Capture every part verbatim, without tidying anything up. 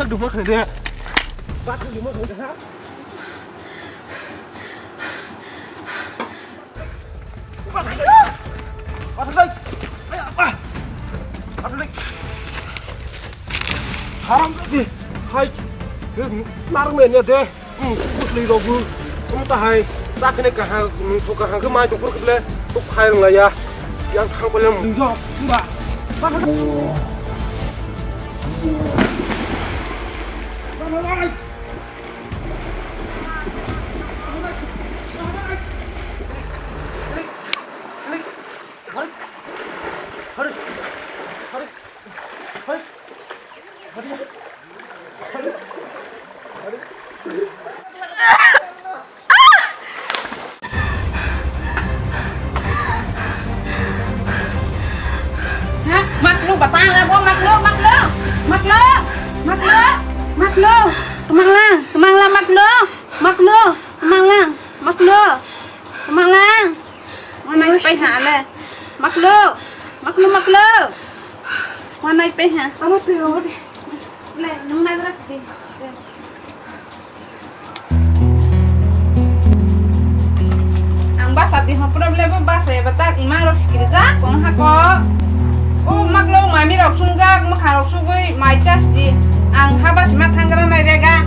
Duma khne de. Bat duma khne de ha. Bat dai. Ai apa? Bat dai. Haram di. Hai. Narung ne de. Hmm, bwsli rok bo. Omo tahai. Ta khne kaham, hmm, to kaham khe mai tongphuru khe le. To khai rwng laiya. Yang thang pele mung. Dong, ba. Ba, ba, ba. Ha? Maklo, bata la bo, maklo, maklo. Maklo, maklo, maklo. Kemanglang, kemanglang, maklo. Maklo, kemanglang, maklo. Kemanglang. Mana ipai ha le. Maklo, maklo, maklo. Mana ipai ha. Amo tu yo. Le, nung na drak di. Ang basa di hopro le bo basa eba tak ima rok sikiri jak kong hako. O maklo mami rok sungjak mokha rok sugui mai kas di. Ang haba sima thangra nai rega.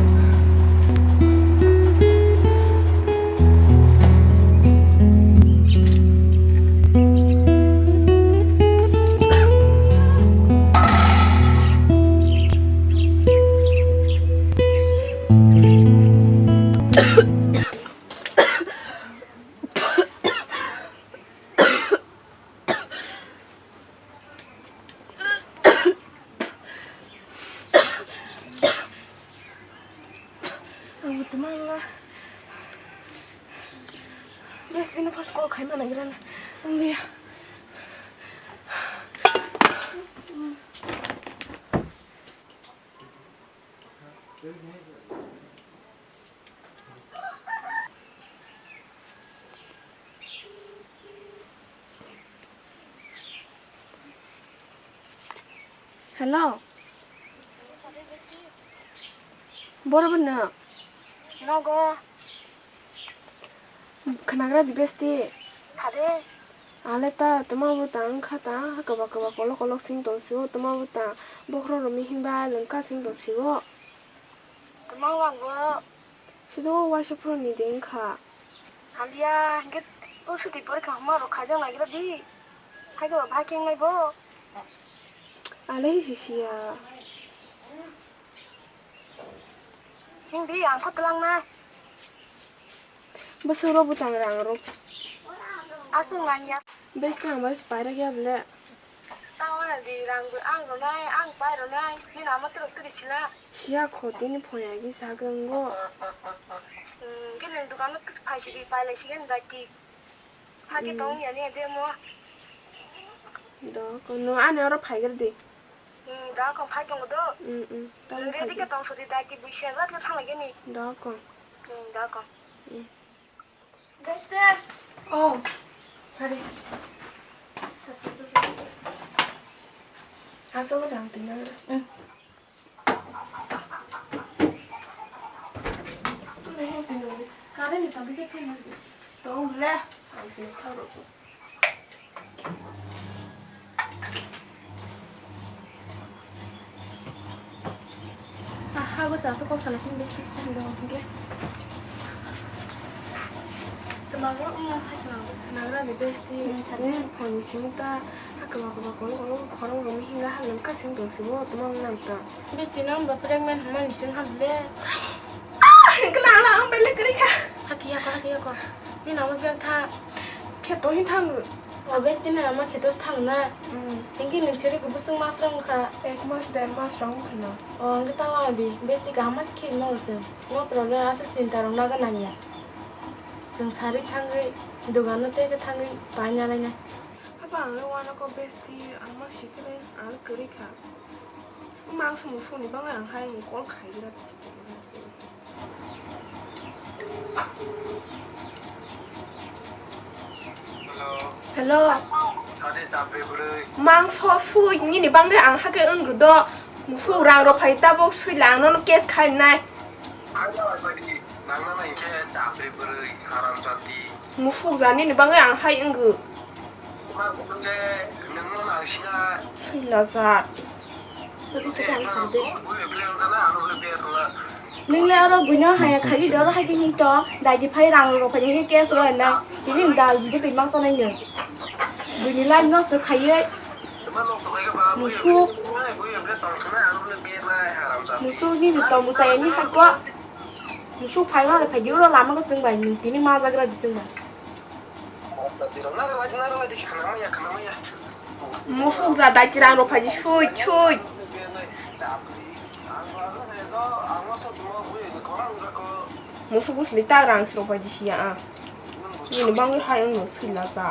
Ang bo twmang la. Bes, ini first call khai mana gira na. Ang dia. Hello. Boro bwno? Nogo. Khwnagra di besti. Thade. Ale ta, tama bo ta wngkha ta, kwba kwba kolok kolok sing tong sio, tama bo ta, bokhorok romwi hinba lwngkha sing tong sio. Tama wngkha bo. Sido waisa phone ni de wngkha. Hamya, hingke o suti porikha hwnma rok khaijak naigra di. Hai kwba bhai khe wngnai bo. Ale hi sisiya. Hindi, ang kho twlang na. Bwswk rw bwtang rang rw. Aswk nang ya. Bes tang bai pai rw ya bwle. Tang wana di rang bo ang rw nai, ang pai rw nai. Bini ama twrwk twrwi sila. Siya kho tini phone ya gi sagwng go. Hmm, gini dukan no phai si di pai lai si gini daki. Hake tong ya ni ade mo. Do ko no ani oro phai gir di. Hmm, da ko phai tong do. Hmm, hmm. Tang phai. Ready ke tong suri daki bui siya jat ke thang lagi ni. Do ko. Hmm, da ko. Hmm. Beste. Oh. Hari. Aso ko dang tina. Hmm. Aha, go sa, so kok sana sini besti kisa hindo, oke. Temago, ina sa kena. Nagra ni besti, hmm, tadi phone sini ta, ha kema kema kolo kolo khorang romi hinga ha lengka sing dong sibo, temago nang ta. Besti nang ba pregnant hwnmani sing ha bile. Ah, hingke nang nang ang bele kiri kha. Haki yako, haki yako. Ni nang ba biang tha. Kheto hin thang. O besti na ama kheto thang na. Hmm. Hingke ni chiri kubusung mas rong kha. Ek mas, der mas rong kha na. O hingke tamo abi besti kaham ma khe no se. No problem, asa chinta rong naga nang ya. Chwng sari thangwi, dogano tei khe thangwi paina laina. Abo ang le uanoko besti, ang ma sikhe ang le kwrwi kha. Mang sumung suni bagwi ang hai call khai gra. Hello. Hello. Mang so sui nini bagwi ang hakhe wng do. Musuk rang rok phai tabuk sui lang nono case khai nai. Ang bai bai di nang nang nang khe chapri bwrwi haram jati. Musuk jani ni bangwi ang hai wngw. Ma bukung le nang no nang sina. Sui la jat. Nung le aro buino haya khali doro hai khe hing tong, daidi phai rang rok phai khe case rw nai, tini dal bidi twi mangsa nai nung. Buini life nosto khaiwi musuk. Musuk ni tong musai ni hakwa. Musuk phai ma phai di oro lama ko chwng bai nung tini ma jagra di chwng bai. Musuk ja dai chirang rok phaji sui sui. Musuk bwsli ta rang srok phaji siya a. Nini bangwi hai wngno sui la ja.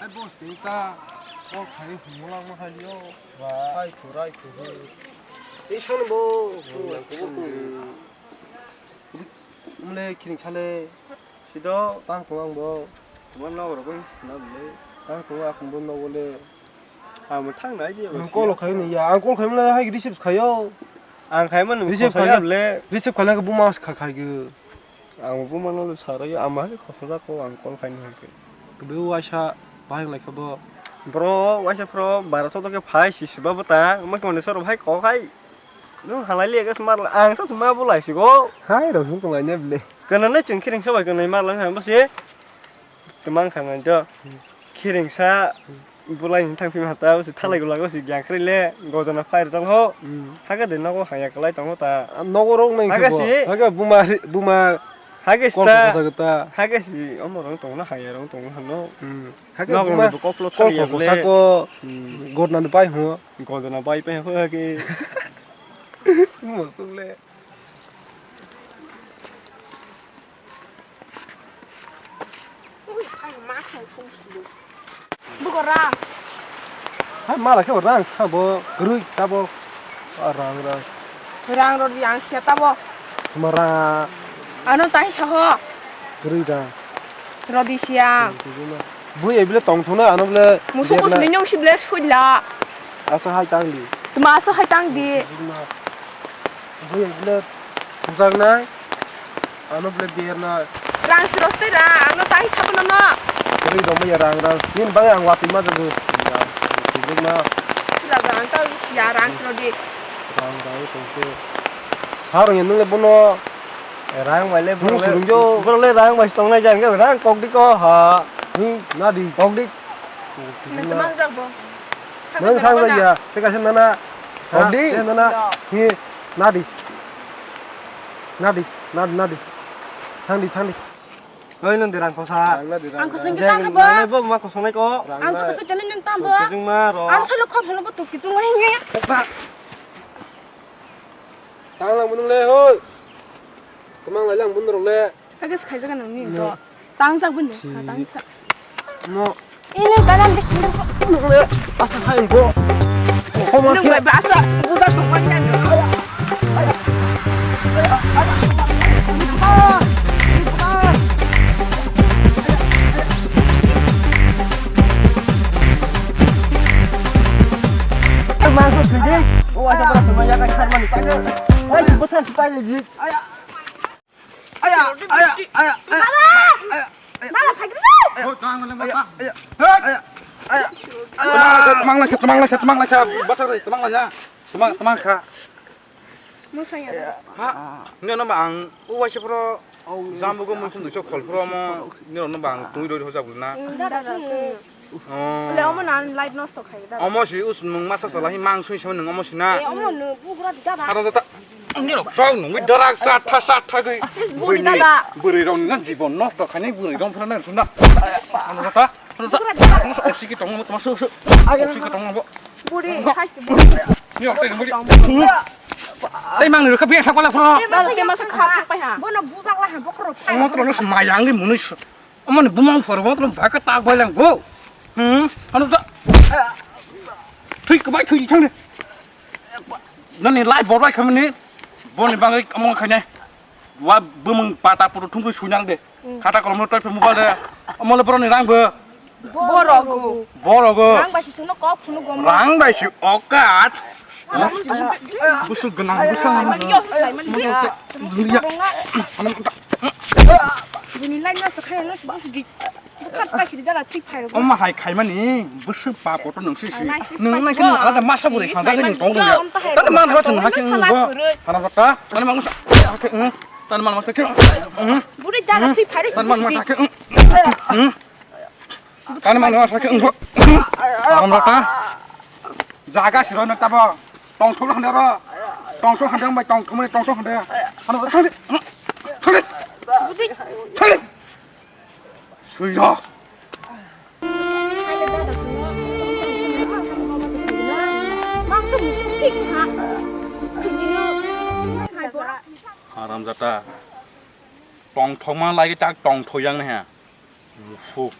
Hai boss, tei ta call khai hwnmwlang ma hai lio. Ba. Hai khu, rai khu, he. Tei sano bo, khu, khu, khu. Mle khiring sale. Sido tang tongo ang bo. Tuma nok rok bai na bole. Tang tongo, akung bo nok bole. Ang bo thang nai je. Ang call khai ni ya, ang call khai mle hai receive khayo. Ang khai man receive khai bole. Receive khai na buma kha khai ge. Ang buma no sa ro ya, ama hai khosna ko ang call khai ni hai ke. Kebe waisa bahai lai kha bo. Bro, waisa bro, bara to ke phai si si ba bota, ma ko ne sor bhai ko khai. Nung halai liya gas mar ang sa suma bulai si go. Hai rok sung tonglai ne bile. Kana ne chwng khiring sabai kana mar lang ha bose. Temang khana to. Khiring sa bulai ni thang phima ta bose thalai gula go si gyang khri le godona fire tang ho. Hmm. Haga de nogo haya kalai tang ho ta. Nogo rok nai haga si. Haga buma buma. Haga si ta. Haga si omo rong tong na haya rong tong hano. Hmm. Haga buma koklo thali ya bole. Sako. Hmm. Godna pai ho. Godona bai pe hwkhe. Musuk le. Ui, ai, ma khang sung sulu. Bugo rang. Hai, mala khe rang sa bo, kwrwi ta bo. Ah, rang, rang. Rang rodi ang sia ta bo. Ma rang. Ano tai sa ho. Kwrwi rang. Rodi siya. Bui ebile tong thuna ano bile. Musuk musuk ni nyong si bile suila. Asa hai tang di. Tuma asa hai tang di. Bui ebile thujak nai. Ano bile ber nai. Rang si roste ra, ano tai sa kono no. Bui dong ya rang rang. Nin bang ang wati ma jago. Thujak na. Sila rang ta ya rang si rodi. Rang rang tong te. Sarung ya nung le bono. Rang bai le borok le, borok le rang bai tong nai jang ke rang kok di ko ha. Hmm, na di. Kok di. Nang tamang jak bo. Nang sang jak ya. Teka sen nana. Kok di. Sen nana. Hi, na di. Na di, na di, na di. Thang di, thang di. Oi nang di rang kosa. Ang kosa ke tang bo. Bo ma kosa nai ko. Ang kosa ke nang tam bo. Kijing ma ro. Ang salo khop holo bo tu kijing ma hinge. Tang lang bunung le hoi. Kemang lai lang bunung rok le. Hagas khai jaga nang ni to. Tang jak bunung. Tang jak. No. Ini dalam di. Bunung le. Asa hai bo. Ko ma ke. Ba asa. Buka ko ma ke. Mang ko sini. O aja para sama ya kan harmani. Ai, bukan si pai ji. Aya, aya, aya, aya. Baba! Aya, aya. Baba, phai dulu. Aya, aya, aya. Aya, aya. Temang lai kha, temang lai kha, temang lai kha. Bathar lai, temang lai ya. Temang, temang kha. Musang ya. Ha? Ni ano ba ang o waisa pro jambugo muikhum duiso khol pro mo ni ano ba ang tungwi roi hojak na. Dada, sini. Oh. Le omo na light nosto khai da. Omo si us mung masa sala hi mang sui sama nung omo si na. Eh, omo no bugra di dada. Haro data. Ni rok chau nung wi darak sa tha sa tha gwi. Bui dada. Buri rong na jibon nosto khani buri rong phra na suna. Ano data. Oksiki tongo, toma su, su. Oksiki tongo bo. Buri, hai si buri. Ni okte buri. Tei mang ni rokha biya sakala phro. Masa ya masa khap pai ha. Bono bujak la ha bokro. Omo tro no mayang ni munui su. Omo ni bumang phor bo tro baka tak bai lang bo. Hmm. Ano ta. Thui ko bai thui thang ni. Nani lai bor bai khamni. Boni bangai omo khaine. Wa bumung pata puru thungkui suinang de. Hmm. Khata kolomno toi mobile de. Omole boroni rang bo. Borogo. Borogo. Rang bai si suno kok phunu gomo. Rang bai si okat. Busu gwnang, busu gwnang. Mani yo, mani yo. Mani yo. Bini lai no sakhai no sugi sugi. Bukan pai si dala twi phai ro. Oma hai khaimani busu pa poto nung si si. Nung nai kini alada masa buri khanja kini tong ya. Tadi man ro tong hakin go. Hana bata. Tadi man masa. Hakin. Tadi man masa. Buri dala twi phai ro. Tadi man masa hakin. Tani mano asake wngkho. Amrata. Jaga siro na tabo. Tongthok hande ro. Tongthok hande bai tongthok mani tongthok hande. Ano thangdi. Thangdi. Thangdi. Suyo. Haramjata. Tongthokma lagi tak tongthok yang ne ha. Muphuk.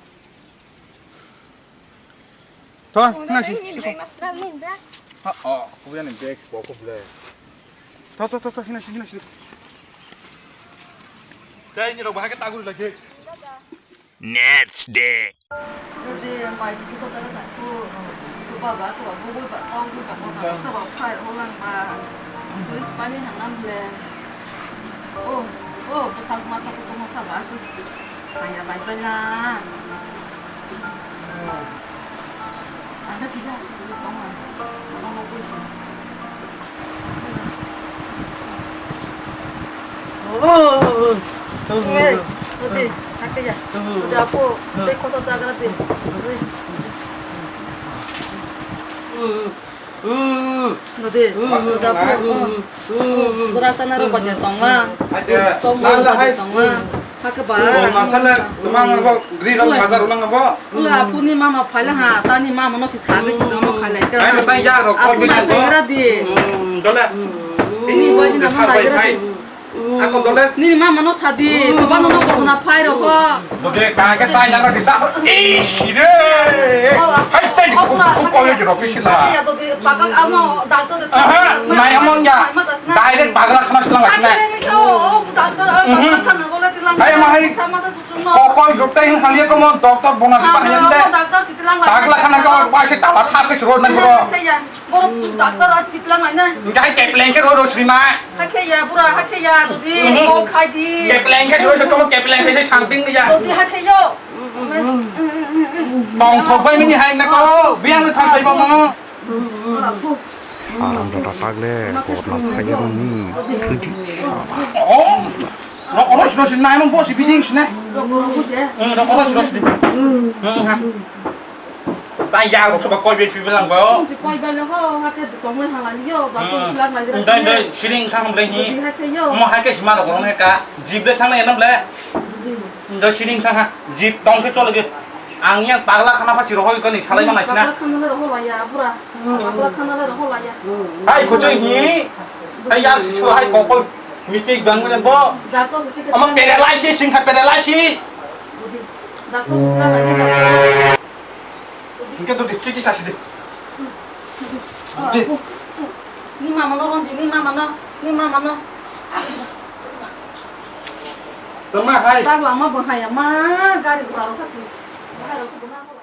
To, hina si. Ha, oh, kuya ni bag, boko ble. To, to, to, to, hina si, hina si. Dai ni rok bahai ke tagul lagi. Next day. Jadi, mai si kita tadi tak tu, tu baba, tu baba, bubui baba, bubui baba, tu baba, khai ulang ba. Tu is pani hanam ble. Oh, oh, bwsal masa kutung masa ba aswk kaya bai bai na. Ang khe sida, tong ang. Ano mo koi si. Hey, ode, ate ya. Ode apo, tei kotor jaga de. Nodi, nodi apo. Bwrak tana rok bajar tonga. Tong rok bajar tonga. Hake ba. Masala, tumang bo, gri rok bajar ulang bo. Ula apo ni mama phaila ha, tani mama no si sale si jomo khailai ka. Ai, tai ya rok, apo na phaila di. Dole. Ini bo ni nama lai ra di. Ako dole. Nini mama no sadi, soba no no bodna phai ro ho. Dode ka ke sai na bisa. Ish re. Hai tai ko ko ko yo ro pisi la. Ya dode pakak amo doctor de. Aha, nai amon ya. Direct pagla khana silang na. Doctor amo pagla khana bole tilang. Hai ma hai. Sama ta chuchung no. Ko ko doctor hin khali ko mo doctor bona di pa hin de. Doctor sitilang. Pagla khana ko ba se tala tha ke ro na ro. Borok doctor a chikla mai na. Jai kepleng ke ro ro sima. Hakhe ya bura, hakhe ya dodi, kol khai di. Kepleng ke ro ro, kepleng ke something ya. Dodi hakhe yo. Tong thok bai mini hai na ko, biang thang thai ba mo. Aram jota tagle, kor na phai ya ni, thudi. Oh, ro ro ro sina mo bo si biding sina. Ro ro ro sina. Tang ya rok soba koi bai phi bilang bo. Koi bai le ho, ha ke tongmai hala ni yo, ba ko bilang mai. Dai dai, siring kha ham dai ni. Mo ha ke sima rok rong ka. Jib le thang na enam le. Dai siring kha ha. Jib tong se chole ge. Ang yang pagla khana pha siro hoi ko ni salai ma na china. Pagla khana le roho la ya, bura. Pagla khana le roho la ya. Hai ko chai ni. Hai ya si chu hai ko ko. Mitik bang mo bo. Ama pere lai si, sing kha pere lai si. Doctor sitla nai. Hingke to dikti ki chasi de. Ni mama no ronji, ni mama no, ni mama no. Tama hai. Tag lama bahaya ma gari gura ro kasi. Bahai ro kubuna ko.